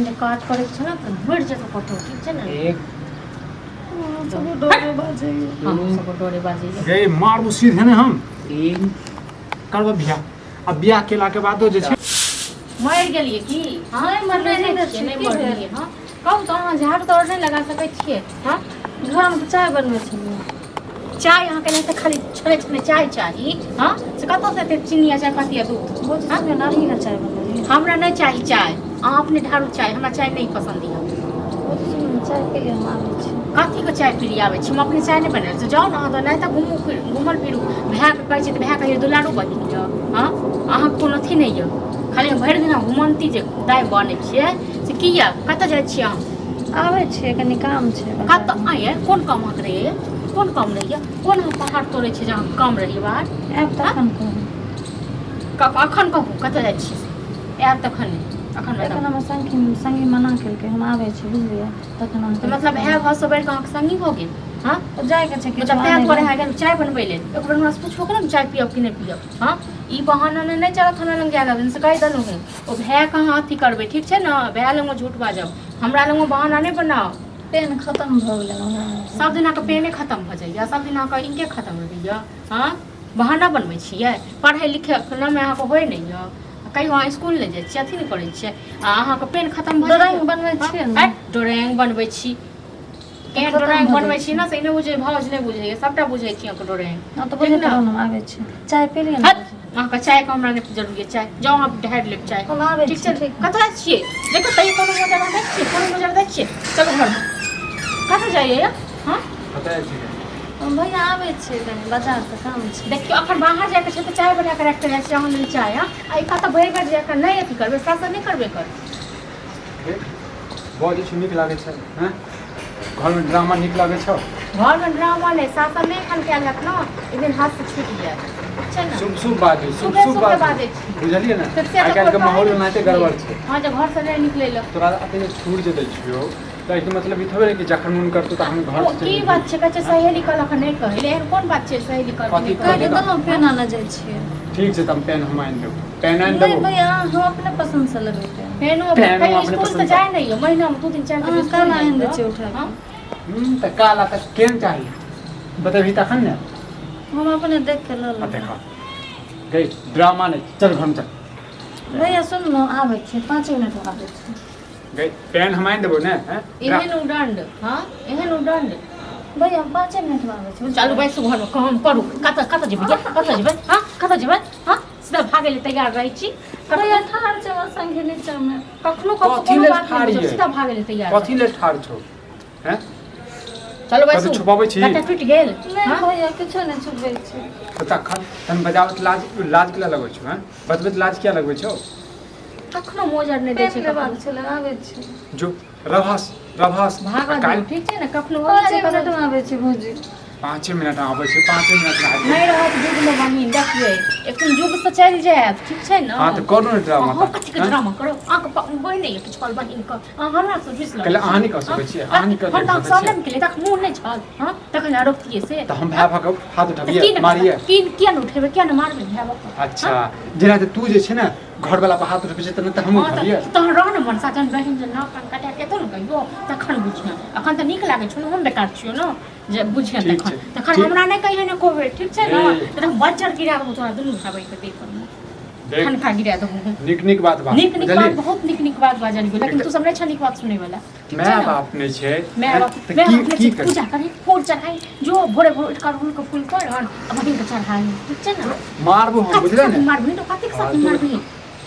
जे काज करै छै ने तऽ मरि जेतौ कतौ, ठीक छै ने? एक। सब डरे बाजैए। हँ, सब डरे बाजैए। गे मारबू सीधे ने हम। तीन। करबो बियाह आ बियाह केलाके बादो जे छै। मरि गेलियै की? हँ, नहि मरने नहि नहि छियै, नहि की भेल? मरलियै। हँ, कहू तऽ, अहाँ झाड़ू ताड़ू नहि लगा सकै छियै? हँ। घरमे तऽ चाय बनबै छलियै। चाय अहाँके नहि तऽ खाली छने छने चाय चाही। हँ, से कतऽसँ एते चीनी आ चायपत्ती आ दूध? बहुत सुनै नानी चाय बनबै। हमरा नहि चाही चाय, अहाँ अपने ढारू चाय, हमरा चाय नहि पसन्द यऽ। बहुत सुनै चाय पी लिअ, हम आबै छी। कथीके चाय पी आबै छी? हम अपने चाय नहि बनेने छी। जाउ ने अहाँ तऽ, नहि तऽ घुमू फिर, घूमल फिरू। भायके कहै छी तऽ भाय कहैए दुलारू बहिन यऽ। हँ, अहाँके कोनो अथी नहि यऽ, खाली भरि दिना घुमन्ती जे दाइ बनै छियै से की यऽ? कतऽ जाइ छियै अहाँ? आबै छियै, कनि काम छै। कतऽ आँय? कोन काम अहाँके रहैए? कोन काम रहैए? कोन अहाँ पहाड़ तोड़ै छियै जे अहाँके काम रहैए बाहर? आयब तखन कहू। अखन कहू कतऽ जाइ छियै? आयब तखन नहि, अखन एखन बताउ। हमर संगी संगी मना केलकै, हम आबै छी, बुझलियै? तखन तऽ अहाँके मतलब भाय भाव बढ़ि कऽ अहाँके संगी भऽ गेल? हँ। जायके छै किछु मतलब ताहि आनै दुआरे लए। अहाँ गेलहुँ चाय बनबै लेल, एक बेर हमरासँ पुछबो केलहुँ चाय पियब कि नहि पियब? हँ, ई बहाना नहि चलत हमरा लग जाय से कहि देलहुँ हँ। ओ भायके अहाँ अथी करबै, ठीक छै ने? भाय लगमे झूठ बाजब, हमरा लगमे बहाना नहि बनाउ। पेन खतम भऽ गेलै हमरा। सब दिन अहाँके पेने खतम भऽ जाइए, सब दिन अहाँके इंके खतम रहैए। हँ, बहाना बनबै छियै। पढ़ै लिखै नामे अहाँके होइ नहि यऽ। कहियो अहाँ इसकुल नहि जाइ छियै, अथी नहि करै छियै आ अहाँके पेन खतम भऽ जाइए। ड्राइंग बनबै छियै ने? आँय, ड्राइंग बनबै छी? केहन खतम ड्राइंग भऽ बनबै जाइ छी ने से नहि बुझै, भाउज नहि बुझैए, सबटा बुझै छी अहाँके ड्राइंग। हँ तऽ ठीक बुझैत ने? रहू ने, हम आबै छी। चाय पी लिअ ने। हट, अहाँके चायके हमरा नहि जरूरी अइ चाय। जाउ अहाँ ढारि लेब चाय। हम आबै ठीक छी। छै। ठीक। कतऽ जाइ छियै? देखो तैयो कोनो मजा दै छियै, कोनो मजा दै छियै। चलू घरमे। कतऽ जाइए? हँ। कतऽ जाइ छियै? हम भैया आबै छियै, कनि बाजारसँ काम छै। देखियौ, अखन बाहर जाइके छै तऽ चाय बना कऽ राखि कऽ जाइ छियै अहाँ लेल चाय। हँ, आ ई कतऽ भरि भरि जाकऽ नहि अथी करबै, शासन नहि करबै कर। बजै छै, नीक लागै छै? हँ, घरमे ड्रामा नीक लागै छौ? घरमे ड्रामा नहि, शासन नहि एखन कयल हैत ने, एक दिन हाथसँ छूटि जायत, ठीक छै ने? शुभ शुभ बाजू, शुभ शुभे शुभ शुभे बाजू। बाजै छी। बुझलियै ने? तऽ से तऽ आइ काल्हिके कोइ माहौल कहै नहि एनाहिते छियै। गड़बड़ छै। हँ, जे घरसँ नहि निकलै लए। तोरा एते जे छूट जे दै छियौ तऽ एहिके मतलब ई थोड़े कि जखन मोन करतौ तखन घर ओ से की चलि बात छै? कहै छै सहेली कहलक नहि कहै लए, एहन कोन बात छै सहेली कहलक कथी नहि कहि कहै तऽ लए? देलहुँ, पेन आनऽ जाइ छियै। ठीक छै, तऽ हम पेन हम आनि देबौ, पेन आनि नहि देबौ। भैया, हम अपने पसन्दसँ लेबै पेन। पेनो पेनो कहियो अपने स्कूल तऽ पसन्द। जाइ नहि यऽ, महीनामे 2 दिन 4 दिन अहाँ स्कूल काल्हि आनि दै जाइए। छियै उठा हँ। कऽ। तऽ काल आ तऽ केहन चाही बतेबही तखन ने। हम अपने देख कऽ लऽ आ लेबै। देखा गई, ड्रामा नहि, चल घरमे चल। भैया सुन ने, आबै छी, 5 मिनटमे आबै छी। गई, पेन हम आनि देबौ ने? हैं? एहन उदंड, हँ, एहन उदंड। भैया, हम 5 मिनटमे आबै छी। चलू बैसू घरमे, काम करू। कतऽ कतऽ जेबै यै? कतऽ जेबै? हँ, कतऽ जेबै? हँ, सीधा भागै लए तैयार रहै छी। भैया ठाढ़ छै हमर संगे नीचाँमे। कखनो कखनो कथी कोनो लेल बात नहि ठाढ़ बुझब, यै? सीधा भागै लए तैयार। कथी लेल ठाढ़ छौ? हैं? चलू बैसू। कथी छुपाबै छी? कतऽ टूटि गेल? नहि। हँ? भैया, किछो नहि छुपबै छी। तऽ तखन तहन बजाबैत लाज लाज किया लगै छौ? हैं, बजबैत लाज किया लगबै छौ? कखनो मोजर नहि दै पेन छै। लेबाक छलै, आबै छी। जो रभास रभास। भागऽ दियौ। काल्हि ठीक छै ने? कखनो 5 मिनटमे आबै छी भौजी। 5 मिनट आबै छै, 5 मिनट आबै। नहि रहत युगमे बहिन, देखबै एखन युगसँ चलि जायब, ठीक छै ने? हँ, तऽ करू ने ड्रामा। अहाँ कथीके हँ? ड्रामा करू? अहाँके बहिन नहि यऽ किछु कहल बहिनके? अहाँ हमरा से रुसि कहले अहाँ नहि कऽ सकै छियै, अहाँ नहि कऽ हम तऽ सकै सामने छियै। केलियै, तखन मुँह नहि छल? हँ, तखन अहाँ रोकतियै से? तऽ हम भाय भऽ कऽ हाथ तऽ उठबियै? की ने मारियै? की किया ने उठेबै, किया ने मारबै भाय बाप? अच्छा, जेना तऽ तू जे छै ने घरवला पर हाथ उठबै छै, तेना तऽ हमहूँ हँ, उठबियै। तऽ तहन रह ने मनसा, जहन बहिन जे नाक कान कटा के एतौ ने कहियो तखन बुझिहन। अखन तऽ नीक लागै छौ ने, हम बेकार छियौ ने जे बुझिहन। ठीक तखन छै, तखन ठीक। हमरा नहि कहियै ने एको बेर, ठीक छै ने? ए। तऽ हम बज्जर गिरा देबौ तोरा दुनू भाय बहिनके देह पर मे। देख। ठनका गिरा देबौ। नीक नीक बात बात। नीक नीक बात। बुझलियै? बहुत नीक नीक बात बाजलियौ, लेकिन तू सब नहि छह नीक बात सुनै वाला, ठीक छै माय ने? बाप नहि छै। माय हैं? बाप तऽ माय की बाप नहि की छै, करी? पूजा करी, फूल चढ़ाई जो, भोरे भोर उठि कऽ अड़हुल के फूल तोड़ आन आ बहिन के चढ़ाई, ठीक छै ने? मारबो हम। कथी बुझले साथी ने? मारबही तो? कथी के साथी तू- मारबही?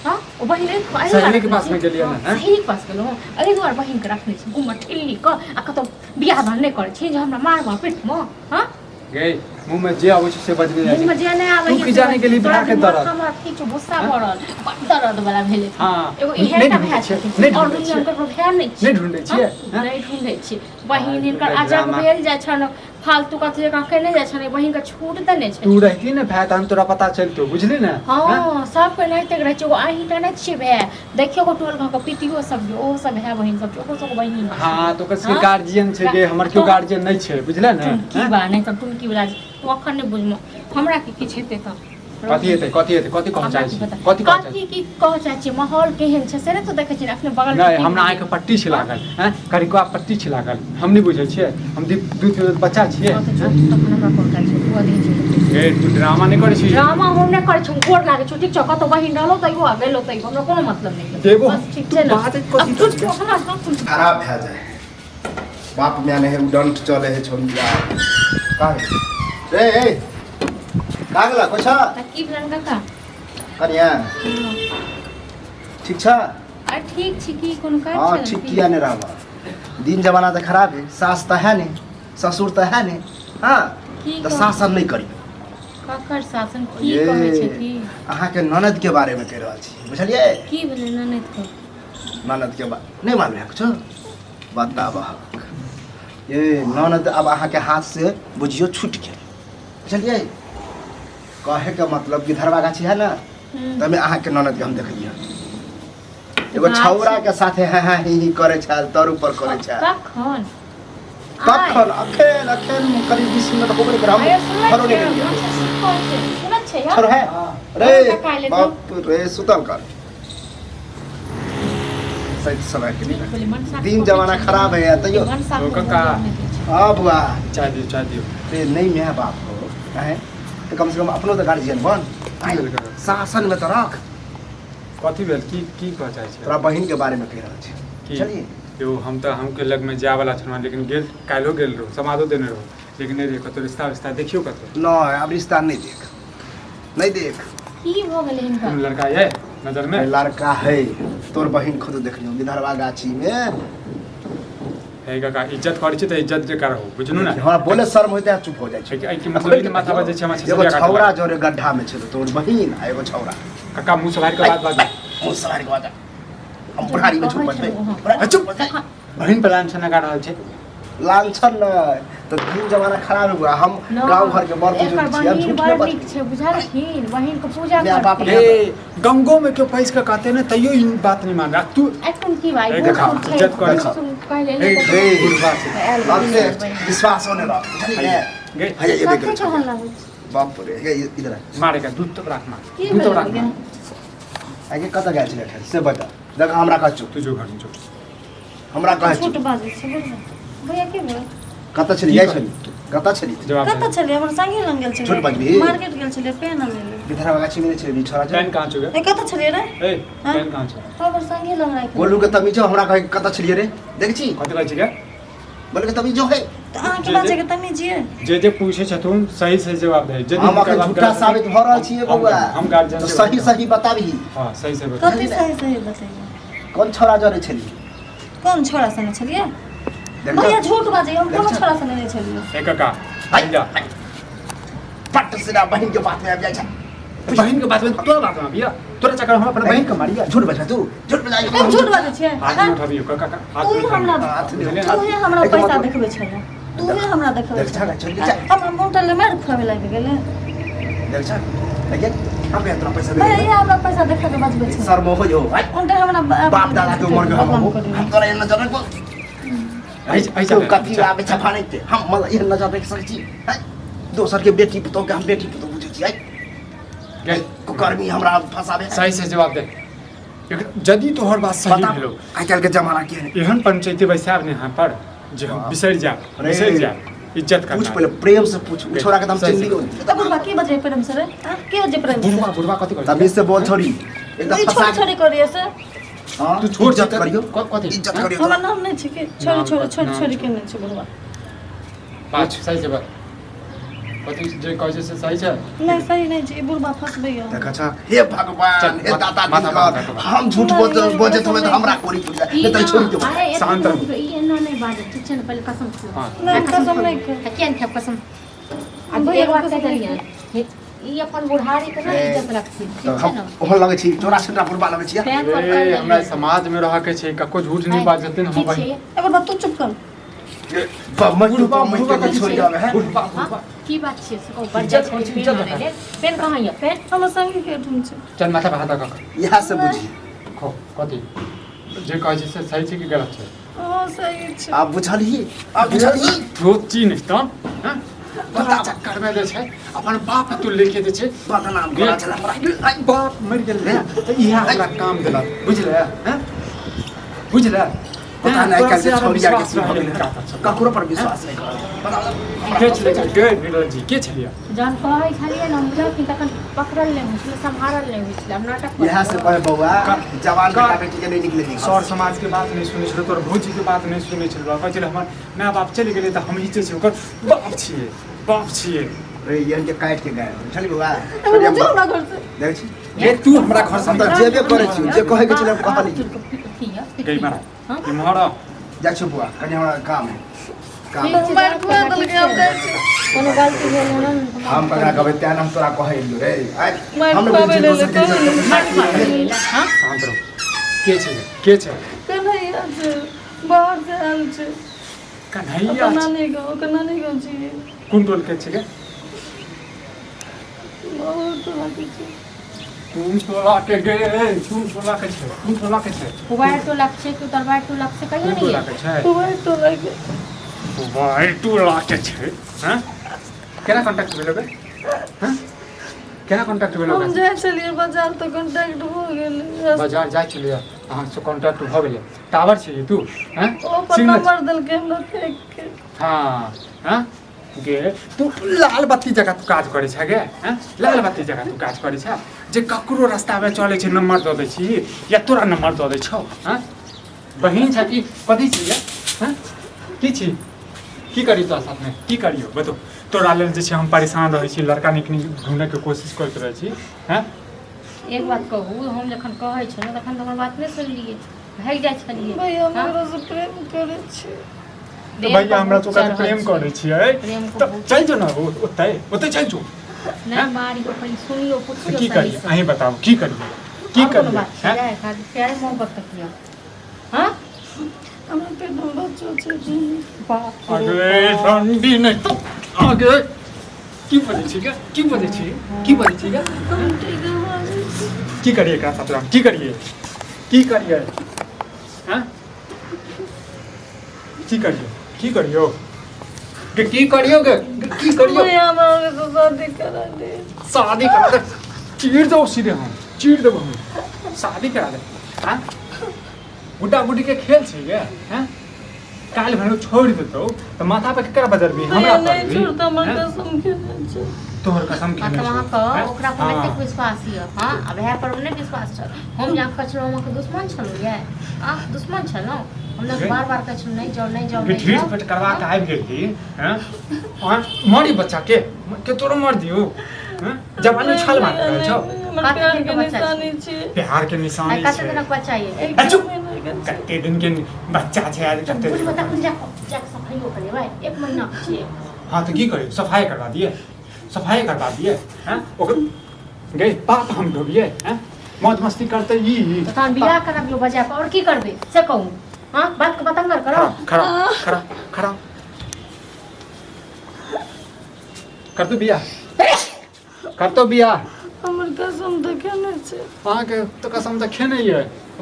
हँ, ओ बहिन एहि सहेली के पास मे गेलियै ने, हैं? सहेली के पास गेलहुँ। एहि दुआरे बहिन के रखने छी घूमऽ ठेली कऽ आ कतौ बियाह दान नहि करै छी जे हमरा मारबह पीठमे? हँ। गे, मुँह में जे आबै छै से बजने जाइ मुँह में छै। जे नहि आबै तू की जाने गेली तोरा भाय के दिमाग दर्द? हमरा ठीक छौ, गुस्सा भऽ रहल, बड दर्द वाला भेलै। हँ। एगो नहि इहे टा ढूंढै भाय छियै, छथिन नहि और ढूंढै दुनिया मे छियै। ककरो भाय नहि छै। नहि ढूंढै छियै, हँ? हँ? नहि ढूंढै छियै बहिन। फालतू हिनकर के अजब ड्रामा। भेल जाइ छनि, फालतू कथी जकाँ केने जाइ छनि, बहिन के छूट देने छै। तू रहती ने भाय तहन तोरा पता चलतौ, बुझली ने? हँ, सबके एनाहिते रहै छै। एगो अहीं टा नहि छियै भाय, देखियौ एगो टोल गाँवके पितियो सब यऽ, ओहो सब भाय बहिन सब छै, ओकरो सबके बहिन छै। हँ, तऽ ओकर सबके हँ? गार्जियन छै गे, हमर केओ गार्जियन नहि छै, बुझले ने? टुनकी हँ? बा नहि तऽ टुनकी वाला, तू अखन नहि बुझमो, हमरा की किछु हेतै तऽ। कथी हेतै कथी हेतै कथी कहऽ चाहै छी कथी कहऽ चाहै कथी की कहऽ चाहै छी माहौल केहन छै से नहि तो देखै छी अखने बगल नहि हमरा आँखि पट्टी छै लागल हैं करिकवा पट्टी छै लागल हम नहि बुझै छियै हम दू तीन बच्चा छियै ए तू ड्रामा नहि करै छी ड्रामा हम नहि करै छी हम गोर लागै छी ठीक छौ कतौ बहिन रहलो तैयो आ गेलो तैयो हमरा कोनो मतलब नहि देबो बस ठीक छै ने बात कथी हमरा खराब भए जाइ बाप माय नहि है उडंट चले है छोड़ी का रे ए का गेला कोइ छ की भेलन काका कनिया ठीक छ अरे ठीक छी की कोनो काज हाँ ठीक किया नहीं रहबा दिन जमाना तऽ खराब है सास तऽ है नहीं ससुर तऽ है नहीं हाँ की तऽ शासन नहीं करी ककर शासन की ये कहै छथि अहाँके ननद के बारे में कहि रहल छी बुझलियै की भेलै ननद के ननद के बात नहीं मालूम है कुछो बताबह ये ननद अब अहाँके हाथ से बुझियो छूट गेल बुझलियै कहे के मतलब कि धरवा गाछी है ना तमे अहाँके ननद के हम देखलियै एगो गाछ- छौड़ा के साथे हाँ हाँ ही ही करे छल तर ऊपर करे छल कखन तखन अखेन अखेन करीब 20 मिनट हो गेल हम आइ सुनले घरो नहि छियै, गेलियै हम से सुतल छियै। सुनत छै छोड़ है रे काल्हि एतौ। बाप रे सुतल कर सही समय के लिए दिन जमाना खराब है यार तैयो ओ काका। हाँ बुआ चाय दियौ चाय दियौ रे नहीं my बाप हो काहे तो कम से कम अपनो तो गार्जियन बन की भेल काका? शासन में तो रख कथी भेल की की कहऽ चाहै छियै तोरा बहिन के बारे में कह रहल छी की चलिए यौ हम तऽ हमके लगमे जायवला छलहुँ लेकिन गेल काल्हिओ गेल रहू समादो देने रहू लेकिन नहि रहै कतहु रिश्ता विस्ता देखियौ कतहु नहीं अब रिश्ता नहीं देख नहीं देख की भऽ गेलै हिनका कोनो लड़का ये नजरमे लड़का है तोर बहिन खुद देख लियो विधरवा गाछी में हे काका इज्जत करै छी तऽ इज्जत जे करहु बुझलु ने हमरा बोले शर्म होइते चुप हो जाइ छै एहिके मतलब ई माथा बजै छै हमरा एगो छौड़ा जोरे गड्ढा में छल तोर बहिन आ एगो छौड़ा काका मुँह से बाहर के बात बाजू मुँह से बाहर के बात हम बुढ़ारी में चुप बजबै चुप बजबै बहिन पर लांछन लगा रहल छै लांछन नहि तऽ दिन जमाना खराब हो गया हम गांव घर के बड़ एकर बुजुर्ग छी हम बहिन झूठ बड़ नहि बजबै नीक छै बुझलखिन बहिन के पूजा माय बाप करथिन ए गंगो में क्यों पैस के कहते ने तैयो ई बात नहीं मान रहा तू एखन की भाई ए, बूढ़ देखा, सूढ़ छै, इज्जत करै बूढ़ छै। सूढ़ कहले ए, ने ए, बुढ़बा छै आयल अब से बहिन। विश्वास होने लगा बुझलियै ने गे हैया ये कथी देख कहऽ लागै छै? बाप रे हे इधर आ। मारे का दूध तो राख मार की दूध तो भेलै राख गे? मार आगे कतऽ गेल छलै एखन से बता देख हमरा कहै छौ तू जो घर में जो हमरा कहै झूठ छौ बाजै छै बुझलियै भैया की भेल कतऽ छली जाइ छली कतऽ छली जवाब कतऽ दे छलियै हमर संगे लग गेल झूठ छलियै बाजबिही? मार्केट गेल छलियै पेन आनै लए विधरा गाछी में नहि छली छोरा पेन कहाँ छौ गे ए कतऽ छलियै रे ए हाँ? पेन कहाँ छौ हमर संगे लग राखि गोलू के तमीज हो, हमरा कहै कतऽ छलियै रे देख छी कथी कहै छी गे बोले के तमीज है तऽ अहाँके जे- बाजैके तमीज ये जे जे पूछे छथुन सही सही जवाब दे यदि हम हुनकर अखन बात झूठा गलत हेतै, साबित भऽ रहल छियै हम- बौआ हम गार्जियन तऽ से सही सही बताबही हाँ सही सही बता कथी सही सही बतैयै कोन छोरा जरे छली कोन छोरा संगे छलियै देख भैया झूठ बाजै हम कोनो देख। छोरा संगे नहि छलियै ए काका हाय, जा पट सिरा बहिन के बात में आबि जाइ छै बहिन के बात में तोरा बात में अबिया तोरा चक्कर हम अपन बहिन के मारिया झूठ बजा तू झूठ बजा हम झूठ बाजै छियै हाथ हाँ? नहीं उठाबियो काका काका हाथ तू नहीं हमरा उठाबियो। हाथ नहीं बुझलियै ना? तूहे हमरा एहिके पैसा मतलब- देखबै छलै तूहे हमरा देखबै देख छलै छा छोड़ के जा हमरा मुँह ले मारि खुआबै लागि गेलै देख छा देखिए हम के इतना पैसा भैया दे ये हमरा पैसा देखा के बचबै छै शर्म हो जो भाई उनटे हमरा बाप दादा के उम्र के हम हो हम तोरा एहन नजर रखबो ऐसे ऐसे तू कथी आबै छै फाड़ै के हम मतलब एहन नजर रखि सकै छी हैं? दोसर के बेटी पुतोह के हम बेटी पुतोह बुझै छी हैं? गई कुकर्मी हमरा फंसाबे सही से जवाब दे यदि तोहर बात सही बता भेलो आइ काल्हि के जमाना के है एहन पंचायती बैसाब ने यहाँ पर जे हम बिसरि जायब अरे। बिसरि जायब इज्जत पूछ करना पहिले प्रेम से पूछ उ छोरा के तऽ हम सही चिन्हलियो तऽ बुढ़बा की बजै प्रेम से रे आँ? की बजै प्रेम से बुढ़वा बुढ़वा कथी कहै तमीज से बोल छोरी एकदम ई फंसा छोरी के छोरी करिए से हाँ तू छोड़ इज्जत करियो कथी इज्जत करियो हमर नाम नहि छै कि छोरी नाम छोरी नाम छोरी छोरी छै। के नहि छै बुढ़बा बात सही से बात कथी जे कहै छै से सही छै नहि सही नहि छै ई बुढ़बा फंसबैया देखा छा हे भगवान चल, हे दाता माथा दिनकर माथा माथा। हम झूठ बोल बजत होबे तऽ हमरा कोरी पुर जाए नहीं तऽ छोड़ दो अरे शांत एतना रहू। ई एना नहि बाजत ठीक छै ने पहिले कसम खा हाँ नहि कसम नहि खा आ किया नहि खायब कसम आ भैया एक बात कसम कहि देलियै हे, ई अपन बुढ़ारी के ना ए, इज्जत रखथिन तऽ ठीक छै हम ने ओहन लगै छी चोरा छिनरा बुढ़बा लगै छी तें पर ए, कर हमरा समाज में रह के छै कको झूठ नहीं बाजते हम ठीक बहिन छै ए बुढ़बा तू चुप कर बुढ़बा बुढ़वा कथी छोड़ छै? जावे है बुढ़वा हाँ? बुढ़वा की बात छै से कहू बड़ इज्जत जाइ होइ छै छै, पेन इज्जत आनै लेल पेन कहाँ यऽ पेन हमर संगी के ढूंढ छै चल माथा पर हाथ रख इएह से बुझी खो कथी जे कहै छै से सही छै कि गलत छै ओ सही छै आब बुझलही आब बुझलही रोची नहि तऽ हाँ? तोरा चक्कर में जे छै अपन बाप तू लेके जे छै बदनाम करा छला हमरा। आई बाप मरि गेल रहे तऽ इएह हमरा काम देलक, बुझले हैं? बुझले? पता नहीं तोरा काल्हि से के छौड़ी आर के विश्वास की भऽ रहै गेलै, नहि। ककरो पर विश्वास नहि करब। बताउ हमरा। के छलै गे नीरज जी, के छलियै? जहन कहै छलियै ने हम बुझलखिन तखन पकड़ल नहि होइ छलै, सम्हारल नहि होइ छलै, हम नाटक करै इएह से कहे बौआ, जवान बेटा बेटी के नहि निकले दी। सर समाज के बात नहि सुनै छलै, तोहर भौजी के बात नहि सुनै छलै। कहै छलै हमर माय बाप चलि गेलै तऽ हमही जे छै ओकर बाप छियै, बाप छियै। रे यहन के काटि के गाय बुझली बौआ। जाउ ना घर से। देखै छी गे तू हमरा घर से हम तऽ जेबे करै छी, जे कहै के छलै हम कहली। गई मारा इम्हर आ। जाइ छी बौआ, कनि हमरा काम है, काम है। मारि खुआ देलकै, हम जाइ छी। कोनो गलती भेल ने तऽ हम ककरा कहबै तें हम तोरा कहै एलियौ रे। आइ मारि हम खुआबै बुझै लेल दोसर के कहै। हाँ? शान्त रहू। के छै गे? के छै? कन्हैया छै, बाहर से आयल छै। कन्हैया अपन छै। नानी गाँव, ओकर नानी गाँव छियै। कोन टोल के छै गे? बहुत टोला के छै। कोन टोला के गे? कोन टोला के छै? कोन टोला के छै? पुबारि टोलाक छै कि उतरबारि टोलाक छै, कहियो कोन नहि। टोला के छै? पुबारि टोला के। पुबारि टोला के छै। हैं, केना कॉन्टैक्ट भेलो गे? हैं, केना कॉन्टैक्ट भेलो हम गे? जाइ छलियै बाजार तऽ कॉन्टैक्ट भऽ गेलै। बाजार जाइ छलियै, अहाँ से कॉन्टैक्ट भऽ गेलै। टावर छै तू हैं? ओ अपन सिग्नल नंबर देलकै हमरा फेक के। हाँ हाँ गे, तू लाल बत्ती जकाँ तू काज करै छ गे। हैं, लाल बत्ती जकाँ तू काज करै छ जे ककरो रास्तामे चलै छै नंबर दऽ दै छी या तोरा नंबर दऽ दै छौ। हैं, बहिन छ कि कथी छी गे? हैं, की छी? की करी तोरा साथमे, की करियौ बतो? तोरा लेल जे छै हम परेशान रहै छी, लड़का नीक नीक ढूँढैके कोशिश करैत रहै छी। हैं, एक बात कहू, हम जखन कहै छलहुँ तखन तऽ हमर बात नहि सुनलियै, भागि जाइ छलियै। भैया, हम हाँ? ओकरा से प्रेम करै छी। तऽ भैया, हमरा से ओकरा प्रेम करै छियै प्रेम तऽ चलि जो ने ओतै, ओतै चलि जो। नहि मारियौ, पहिले सुनियौ, तऽ पुछियौ की करियै सहीसँ। अहीं बताउ, की करियै, की आओर कोनो करियै? बात छै? हैं? जाय खाली प्यारे मोहब्बत तक यऽ। हाँ, हमरा पेटमे बच्चो छै जी। बाप रे अगे बाप। ठंडी नहि तो आगे की बजै छी गे? की बजै छी, की बजै छी गे? हम ठीक बाजै छी। की करियै एकरा साथ हम? की करियै, की करियै? हैं, की करियै, की करियौ गे? की करियौ गे? की करियौ? भैया, हमरा ओकरा से शादी करा दे। शादी करा दे? चीर दो सीधे, हम चीर देबो हम। शादी करा दे? हाँ, गुड्डा गुड्डी के खेल छै गे। हैं, काल्हि भेलो छोड़ि देतौ तऽ माथा पे केकरा बजरबी? भैया, हमरा नहि परबी? छोड़ता, हमर हैं? कसम खेने छै। तोहर कसम खेने मतलब छौ? अहाँके हैं? ओकरा पर हाँ। एतेक विश्वास यऽ? हाँ, आ भाय पर नहि विश्वास छल? हम जहाँ कहै छलहुँ, हम अहाँके दुश्मन छलहुँ ये? अहाँ दुश्मन छलहुँ हम? गे। बार बार कहै छलहुँ, नहि जाउ, नहि जाउ, गे, नहि ढीठ जाउ। पेट करवा के आबि गेली हैं? आँ, मरी बच्चा के के तोरो मर दियौ? हैं? जवानी छल मार रहल छौ। हमर कते प्यार दिन के के बच्चा निशानी छै। प्यार के निशानी आइ कते छै। दिनक बच्चा ये? एक आ, चुप। महीना के छै। कते दिन के बच्चा छै आज? कते बुझबै दिन? तखन जाकऽ जाकऽ सफाइयो करेबै, एक महीना के छियै। हाँ, तऽ की करियौ? सफाइ करवा दिए, सफाइ करवा दिए? हैं, ओकर गे पाप हम ढोबिए? हैं, मौज मस्ती करते ई। तऽ तहन बियाह कराबियौ बजा कऽ, आओर की करबै से कहू? हाँ, बात के बतंगर करो। खड़ा खड़ा खड़ा कर तू बियाह, कर तो बियाह। हमर कसम तऽ खेने छै। अहाँके तऽ कसम तऽ खेने ये,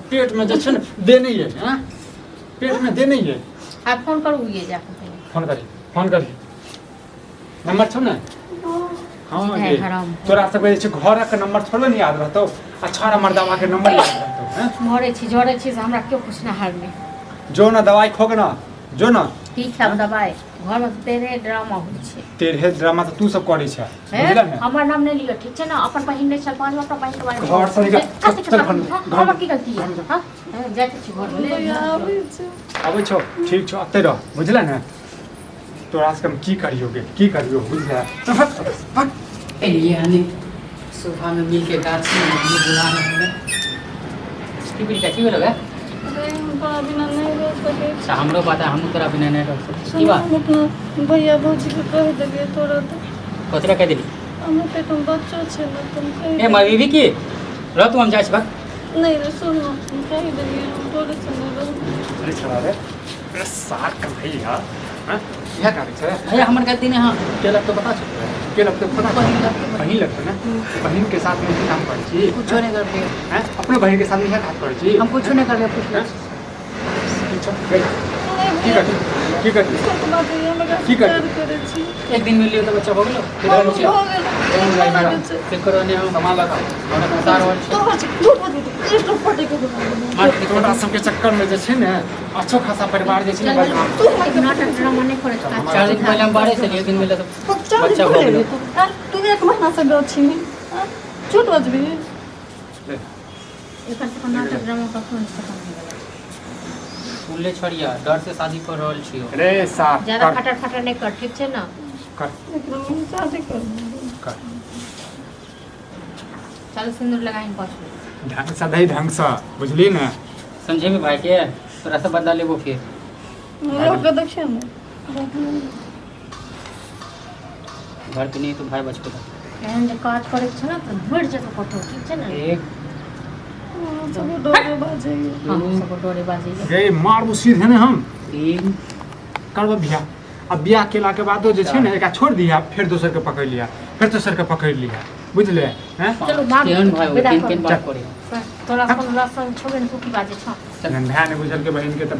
पेटमे जे छै ने देने ये। हैं, पेटमे देने ये। आब फोन करू ये जाकऽ पहिले। फोन करी, फोन करी, नंबर छौ ने? हाँ। सीधा गे हराम। तोरा सबके जे छै घरक नंबर थोड़े ने याद रहतौ आ छाड़ा मर्दावा के नंबर याद रहतौ? हैं, मरै छी, जरै छी से हमरा केओ पुछनिहार नहि। जो ना दवाई खोक ना, जो ना। की खायब दवाइ? घरमे तऽ तेरे ड्रामा होइ छै। तेरहे ड्रामा तऽ तू सब करै छै। हे, बुझल ने? हमर नाम नहि लिअ, ठीक छै ने? अपन बहिन नहि छल पाँच, अपन बहिन के बारे में घर से निकल। कथी के चल घर में, हाँ, घर में। हमर की गलती है? हाँ, जाइत छी घरमे। भैया, आबै छै। आबै छौ, ठीक छौ, अतै रह, बुझल ने? तोरा सबके हम की करियौ गे, की करियौ, बुझल? चल भाग, भाग। एलियै हन सुबह में मिल के गाछी में मम्मी बुला रहल। की बिलका, की भेलो गे? रे, हम तोरा बिना नहि रह सकै छी। तऽ हमरो पता, हमहूँ तोरा बिना नहि रह सकै छी। सुन, की बात? हम अपना भैया भौजीके कहि देलियै तोरा तऽ। कथी लए कहि देली? हमरा पेटमे बच्चो छै ने, तऽ हम कहि ए देलियै। मरबी की रह तू, हम जाइ छी भाग। नहि रे, सुन ने, हम कहि देलियै, हम तोरे संगे रहबै। अरे छड़ा रे, अरे सार कन्हैया। हाँ, इएह करै छै। भैया, हमर गलती नहि। हाँ, के लगतो पता छौ? के लगतौ पता? बहिन लगतौ। बहिन लगतौ ने? बहिन के साथ में ई काम करै छी? कुछो नहि करलियै। हैं, अपनो बहिन के साथ में इएह काज करै छी? हम कुछो नहि करलियै, पूछ हैं? की छौ? गई, नहि की भैया। करी, की करी सच बात है हम एकरा की प्यार करी? करै छी। एक दिन मिलियो तऽ बच्चा भऽ गेलो। भऽ गेल। फिर करो ने हम सम्हालक हमरा फंसा रहल छी। तोहर छै झूठ बजबै तू एक टोक पटक के मार तोरा सबके चक्कर में जे छै ने अच्छो खासा परिवार जे छै ने बदनाम। तू हमरा नाटक ड्रामा नहि करै छै। 4 दिन पहिले हम बाहरे से एक दिन मिले तऽ बच्चा बच्चा भऽ गेलो। तू आँय? तू एक महीना से गाछी में आँय? झूठ बजबी। एकर सबके नाटक ड्रामा कखनो नहि खतम होइवला छै। सुनले छड़िया डर से शादी कर रहल छियो। रे साफ ज्यादा कर फटर फटर नहि कर, ठीक छै ने? कर एकरा हम शादी करबै। कर। चल सिन्दूर लगाइन पाछू। ढंग से दही, ढंग से, बुझली ने? समझेबी भाई के, तोरा से बदला लेबो फिर। लोग के देखिए ने। घर पे नहीं तो भाई बचको था। एहन जे काज करै छै ने तऽ मरि जेतौ कतौ, ठीक छै ने? 1 सब डरे बाजैए। हम सब डरे बाजैए। गे मारबू सीधे ने हम। 3 करब बियाह। आ बियाह केला के बादो जे छै ने एकरा छोड़ि दिहा, फेर दोसर के पकड़ि लिहा, फेर दोसर के पकड़ि लिहा, बुझले हैं? चलू, मारू। केहन भाई हो? विदा केहन करू। केहन बात करे? तोरा कोनो लसन छौबे ने, तू की बाजै छौ? जहन भाय नहि बुझलकै बहिनके तऽ